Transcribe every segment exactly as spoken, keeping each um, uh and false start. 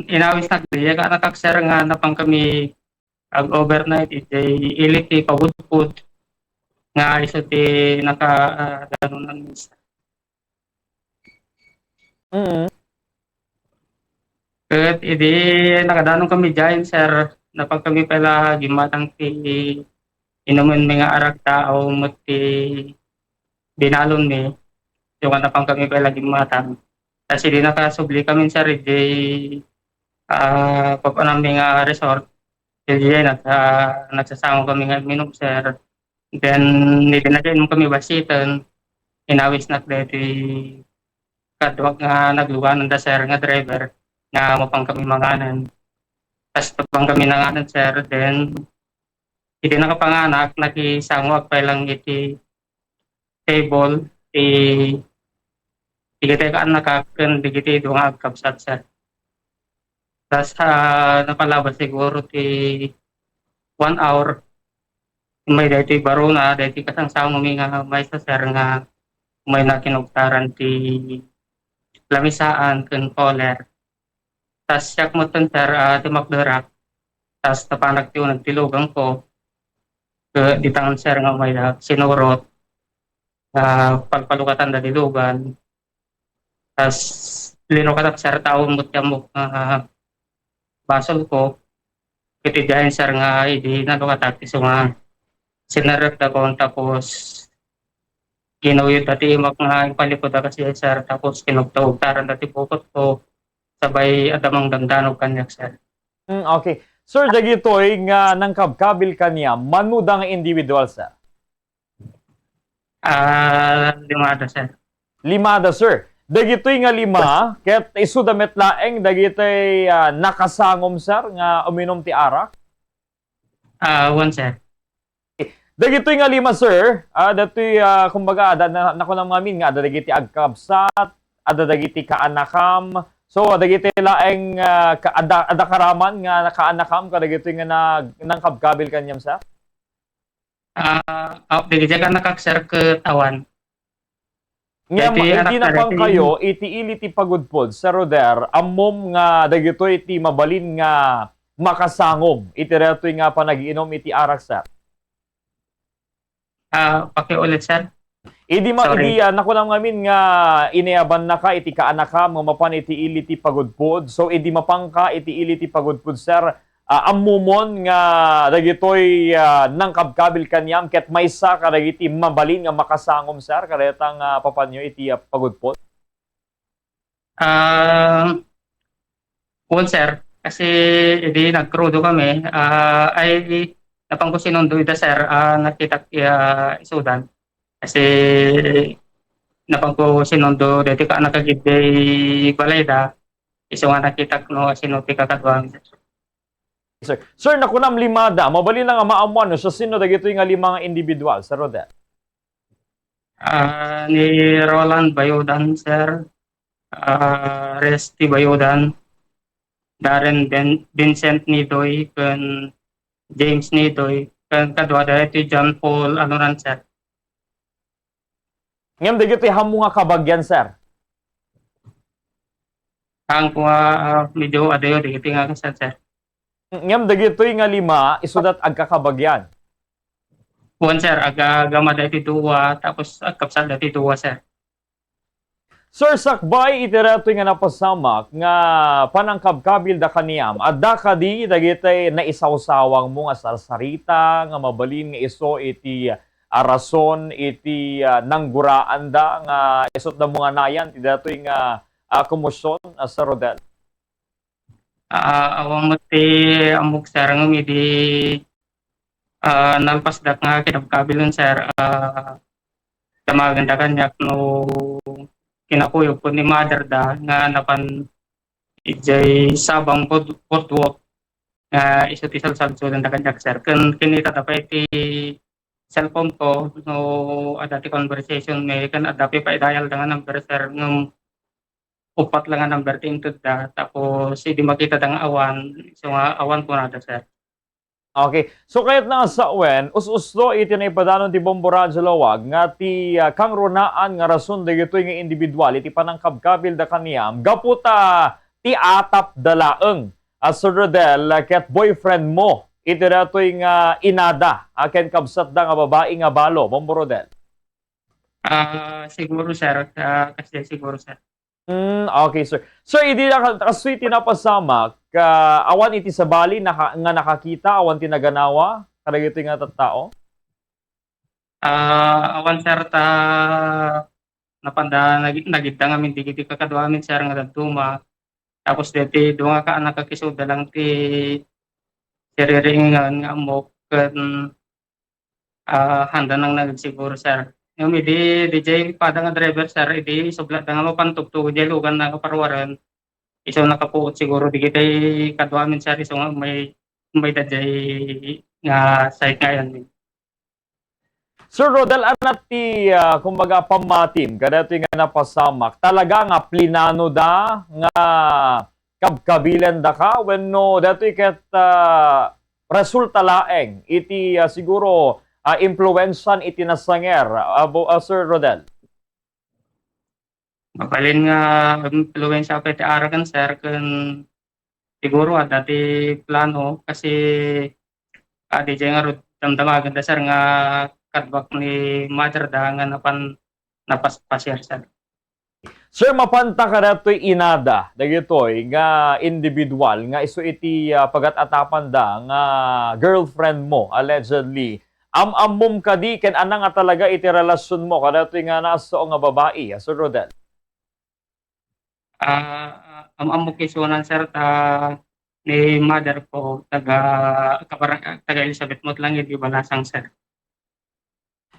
Inawis na diay kaanakak, sir, nga napan kami ag-overnight, idiay ili ti pabudpod nga isu ti naka, ah, danunan, sir. Mm. Ket idi nakadanon kami diay, sir, napan kami pay la gimmatang ti inumenmi nga arak, tao met ti binalonmi. Isu nga napan kami pay la gimmatang. Tas idi nakasubli kami, sir, idiay, ah, papananmi nga resort, idiay nag-, ah, nagsasango kami nga agminum, sir. Then, idi nagainom kami bassiten, inawisnak daytoy kaduak nga nagluganan da, sir, nga driver nga mapan kami manganen. Tas napan kami nanganen, sir. Then, idi nakapanganak, nakisangoak pay lang iti table ti dagiti kaanakak ken dagiti dua nga agkabsat, sir. Tas, ah, napalabas siguro ti one hour, may daytoy barona, daytoy kasangsangomi nga maysa, sir, nga may nakinugtaran ti lamisaan ken cooler. Tas siak metten, sir, ah, ti makderak. Tas napanak ti uneg ti lugangko. Ket ditan, sir, nga umayda, sinurot. Ah, palpalukatan da ti lugan. Tas linukatak, sir, ta awan met ti ammok nga basolko. Ket idiay, sir, nga idi nalukatak, isu nga sinerrekdakon, tapos ginuyod da ti imak nga impalikudak, sir, tapos kinugtaugtaran da ti bukotko, sabay adda mangdandanog kaniak, sir. Mm, okay. Sir, dagitoy nga nangkabkabil kaniam, manoda nga individual, sir? Ah, limada, sir. Limada, sir. Dagitoy nga lima, ket isuda met laeng dagitoy, ah, nakasangom, sir, nga uminom ti arak? Ah, wen, sir. Dagitoy nga lima, sir, ah, datoy, ah, kumbaga, adda na, nakunam ngamin nga adda dagiti agkabsat, adda dagiti kaanakam. So, dagitoy laeng, ah, ka-, adda, adda karaman nga kaanakam kadagitoy nga nag-, nangkabkabil kaniam, sir? Ah, ah, dagiti kaanakak, sir, ket awan. Ngem, daytoy idi anak na napankayo daytoy iti ili ti pagudpod, Sir Roder, ammom nga dagitoy ti mabalin nga makasangom iti daytoy nga panagiinom iti arak, sir? Ah, pakiulit, sir. Idi ma-, sorry. Idi, ah, nakunam ngamin nga inayabannaka iti kaanakam nga mapan iti ili ti pagudpod. So, idi mapanka iti ili ti pagudpod, sir, ah, ammomon nga dagitoy, ah, nangkabkabil kaniam ket maysa kadagiti mabalin nga makasangom, sir, kadayta nga papanyo iti, ah, pagudpod? Ah, wen, sir. Kasi idi nagkrudo kami, ah, ay, napanko sinundo ida, sir, ah, nakitak, ah, isudan. Kasi napanko sinundo daytoy kaanakak idiay balayda, isu nga nakitak no asino ti kakaduam, sir. Sir, sir, nakunam limada, mabalin nga maamuan no siasino dagitoy nga lima nga individual, Sir Roder? Ah, ni Roland Bayudan, sir. Ah, Resty Bayudan, Darren Ben-, Vincent Nidoy, ken James Nidoy, ken kaduada iti John Paul Alunan, sir. Ngem dagitoy hammo nga kabagian, sir? Ang kuwa, ah, medyo adayo dagiti nga kasat, sir. Ngem dagitoy nga lima, isuda ti agkakabagian? Wen, sir, aga-, agama daytoy dua, tapos agkabsat daytoy dua, sir. Sir, sakbay iti daytoy nga napasamak nga panangkabkabil da kaniam, adda kadi dagiti naisawsawangmo nga sarsarita nga mabalin nga isu iti, ah, rason iti, ah, nangguraanda nga isut' da mo nga nayan ti daytoy nga, ah, komosion, ah, Sir Rodel? Ah, awan met ti ammok, sir, ngem idi, ah, nalpasdak nga kinabkabilen, sir, ah, damagenda kaniak no kinakuyogko ni mother da nga napan idiay Sabang board-, boardwalk nga isu ti salsalsudenda kaniak, sir. Ken kinitada pay ti cellphone ko no adda ti conversation mi, ken adda pay paidayalda nga number, sir, ngem uppat la nga number ti intedda, tapos idi makitada nga awan, isu nga awan kunada, sir. Okay. So, kayatna a sawen, us-usto iti naipadanon ti Bombo Radyo Lawag nga ti, ah, kangrunaan nga rason dagitoy nga individual iti panangkabkabilda kaniam gapu ta ti atapda laeng, a, Sir Rodel, ket boyfriend mo iti datoy nga inada, a, ken kabsatda nga babai nga balo, Mommo Rodel? Ah, siguro, sir. Ah, kasi siguro, sir. Hmm, okay, sir. Sir, idi naka-, kastoy ti napasamak, ah, awan iti sabali naka-, nga nakakita, awan ti naganawa kadagitoy nga tattao? Ah, awan, sir, ta napanda nagi-, nagidda ngamin dagiti kakaduamin, sir, nga dadduma. Tapos deti dua nga kaanak a kisuda lang ti siriringan nga ammok ken, ah, handa nang nagsiguro, sir. Ngem idi, diay pada nga driver, sir, idi sublatda nga mapan tugtugaw diay lugan nga paruaren, isu nakapuot siguro dagiti kaduamin, sir, isu nga may, may dadiay nga side nga ayanmi. Sir Rodel, anat ti, ah, kumbaga, pammatim kadaytoy nga napasamak? Talaga nga plinano da nga kabkabilen daka wenno daytoy ket, ah, resulta laeng iti, ah, siguro, ah, impluensian iti nasanger, ah, bo-, ah, Sir Rodel? Mabalin nga impluensia pay ti araken, sir, ken siguro adda ti plano kasi, ah, diay ngarud damdamagenda, sir, nga kaduak ni mother da nga napan napaspasiar, sir. Sir, mapanta kadatoy inada dagitoy nga individual nga isu iti, ah, pagat-atapanda nga girlfriend mo, allegedly. Am-ammom kadi ken ania nga talaga iti relasionmo kadatoy nga nasao nga babai, a, Sir Rodel? Ah, am-ammok isunan, sir, ta ni mother ko taga Kabarang-, taga Elizabeth Mutlang, iti Balasang, sir.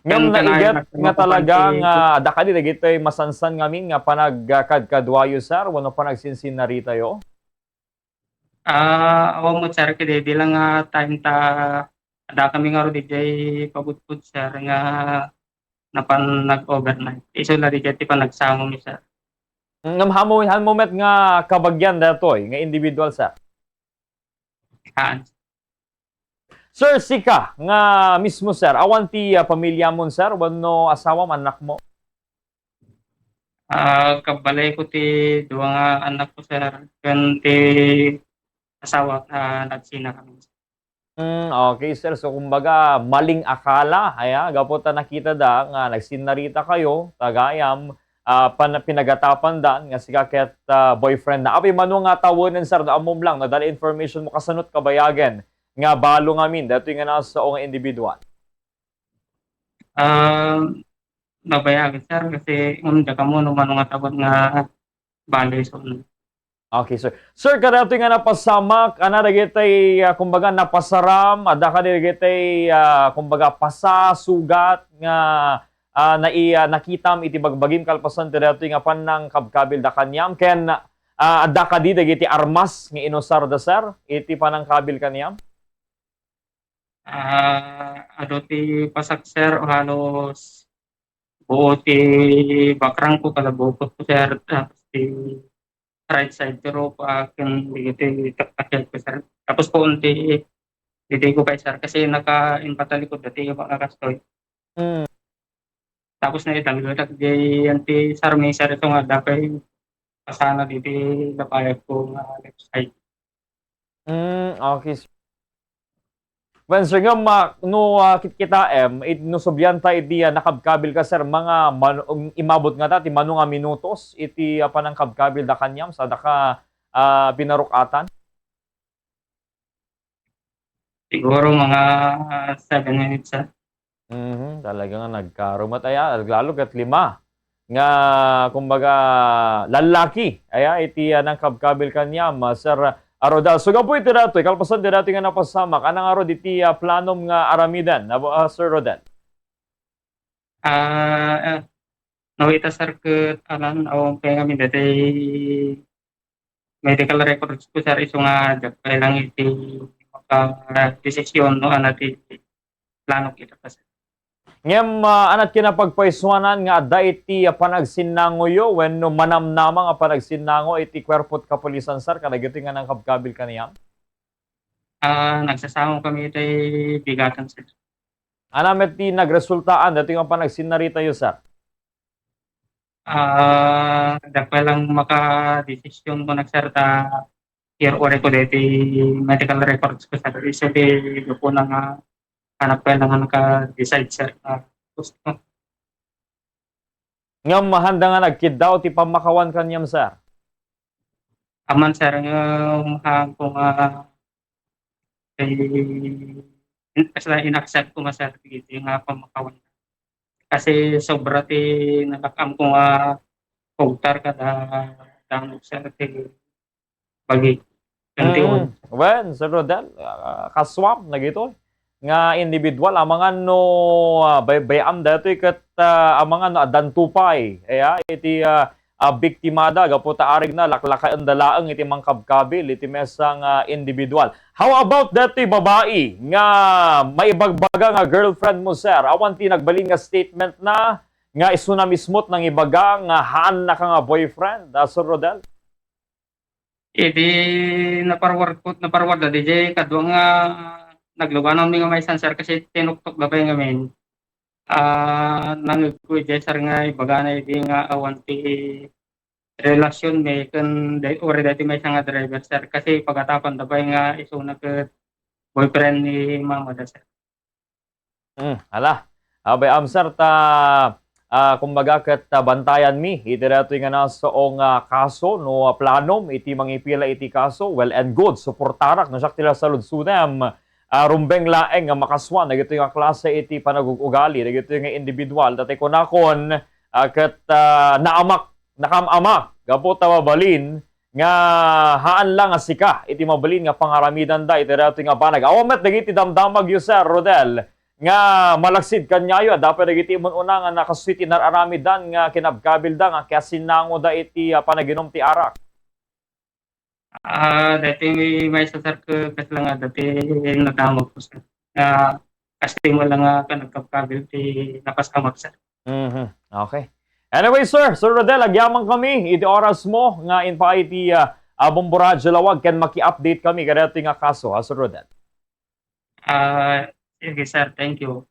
Ngem naiget nga talaga nga adda kadi dagitoy masansan ngamin nga panagkadkaduayo, sir, wenno panagsinsinnaritayo? Ah, awan met, sir, ket idi lang nga time ta adda kami ngarud idiay pabudbud, sir, nga napan nag-overnight. Isu la diay ti panagsangomi, sir. Ngem haanmo, haanmo met nga kabagian daytoy nga individual, sir? Haan. Sir, sika nga mismo, sir, awan ti, ah, pamiliamon, sir, wenno asawam, annakmo? Ah, kabbalayko ti dua nga annakko, sir, ken ti asawa, ah, nagsinna kami. Hmm, okay, sir. So, kumbaga, maling akala, aya, gapu ta nakitada nga nagsinnarita kayo, ta gayam, ah, pan-, pinagatapanda nga sika ket, ah, boyfriend na. Apay, mano nga tawenen, sir, no ammom lang, no, dala information mo, kasano ti kabayagen nga balo ngamin daytoy nga nasao nga individual? Ah, nabayagen, sir, kasi, um, dakamu no mano nga tawon nga balo isu. Okay, sir. Sir, kadaytoy nga napasamak, ania dagiti, ah, kumbaga, napasaram, adda kadi dagiti, ah, kumbaga, pasa, sugat nga, ah, nai-, ah, nakitam iti bagbagim kalpasan ti daytoy nga panangkabkabilda kaniam? Ken, ah, adda kadi dagiti armas nga inusarda, sir, iti panangkabil kaniam? Ah, adu ti pasak, sir, halos buo ti bakrangko, kada bukotko, sir, tapos ti right side ti rupa, ken dagiti taktakilko, sir. Tapos puon ti didi ko pay, sir, kasi naka-, impatalikod dati nga kastoy. Hmm. Tapos naidalgetak diay anti-sarmi, sir, isu nga adda pay pasana didi lapayagko nga left side. Hmm, okay, sir. Well, sir, ngem, ah, no, ah, kitkitaem, it-, no sublianta iti, ah, nakabkabilka, sir, manga man-, um, imabot ngata ti mano nga minutos iti, ah, panangkabkabilda kaniam, sa daka, ah, pinaruk-atan? Siguro mga seven minutes, sir. Mhm, talaga nga nagkarumat aya, lalo ket lima nga, kumbaga, lallaki aya iti, ah, nangkabkabil kaniam, ah, Sir, ah, Rodel. So, gapu iti datoy, kalpasan ti datoy nga napasamak, ania ngarud iti, ah, planom nga aramiden, ah, Sir Rodel? Ah, ah, no, ita, sir, ket alan, awan pay ngamin dati medical records ko, sir, isu nga diak pay lang iti makadesisyon no ania ti plano ita, sir. Ngem, ah, ania ti kinapagpaysuanan nga adda iti, ah, panagsinnangoyo wenno manamnama nga panagsinnango iti kuerpo ti kapulisan, sir, kadagitoy nga nangkabkabil kaniam? Ah, nagsasango kami iti bigaton, sir. Ania met ti nagresultaan datoy nga panagsinnaritayo, sir? Ah, dakkel lang makadesisyon ko na, sir, ta iyar-uri ko deti medical records ko, sir. Isu ti gapuna nga anak ko lang nga naka-decide, sir. Ah, gusto ko. Ngem handa nga nagkiddaw ti pammakawan kaniam, sir? Aman, sir, ngem haan ko nga, eh, in-, kasla in-accept ko nga, sir, dagiti nga pammakawan. Kasi sobra ti nalak-am ko nga pugtar kada dangog, sir, ti bagi. Twenty-one. Mm. Wen, Sir Rodel, ah, kasuam dagitoy nga individual, amangan no, ah, bay-, bay-am daytoy ket, ah, amangan no addan tupay, aya, iti, ah, ah, biktimada gapu ta arigna laklakaenda laeng iti mangkabkabil iti maysa nga individual. How about daytoy babai nga maibagbaga nga girlfriend mo, sir? Awan ti nagbalin nga statement na nga isuna mismo ti nangibaga nga haannaka nga boyfriend, ah, Sir Rodel? Idi naparwar ko, naparwarda diay kadua nga naglugananmi nga maysan, sir, kasi tinuktokda pay ngamin. Ah, nangngegko idiay, sir, nga ibagana idi nga awan ti relasyonmi ken day-, uray daytoy maysa nga driver, sir, kasi pagatapanda pay nga isuna ket boyfriend ni mamada, sir. Hmm, hala. Ah, bay-am, sir, ta, ah, kumbaga ket, ah, bantayanmi iti daytoy nga nasao nga kaso, no, ah, planom iti mangipila iti kaso, well and good, suportarak no siak ti nasaludsodem. Ah, rumbeng laeng nga makasuan dagitoy nga klase iti panagug-ugali dagitoy nga individual. Daytoy kunakon, ah, ket, ah, naamak, nakaam-ama gapu ta mabalin nga haan la nga sika iti mabalin nga pangaramidanda iti daytoy nga banag. Awan met dagiti damdamagyo, Sir Rodel, nga malaksid kaniayo, adda pay dagiti immun-una nga nakasuy ti nar-aramiddan nga kinabkabilda nga kasinangoda iti, ah, panaginum ti arak? Ah, daytoy maysa, sir, ket kasla nga daytoy nadamagko, sir. Nga kas ti mo lang nga nagkabkabil ti napasamak, sir. Mhm. Okay. Anyway, sir, Sir Rodel, agyamankami iti oras mo nga impaay iti, ah, ah, Bombo Radyo Lawag ken maki-update kami kadaytoy nga kaso, ha, Sir Rodel? Ah, sige, sir. Thank you.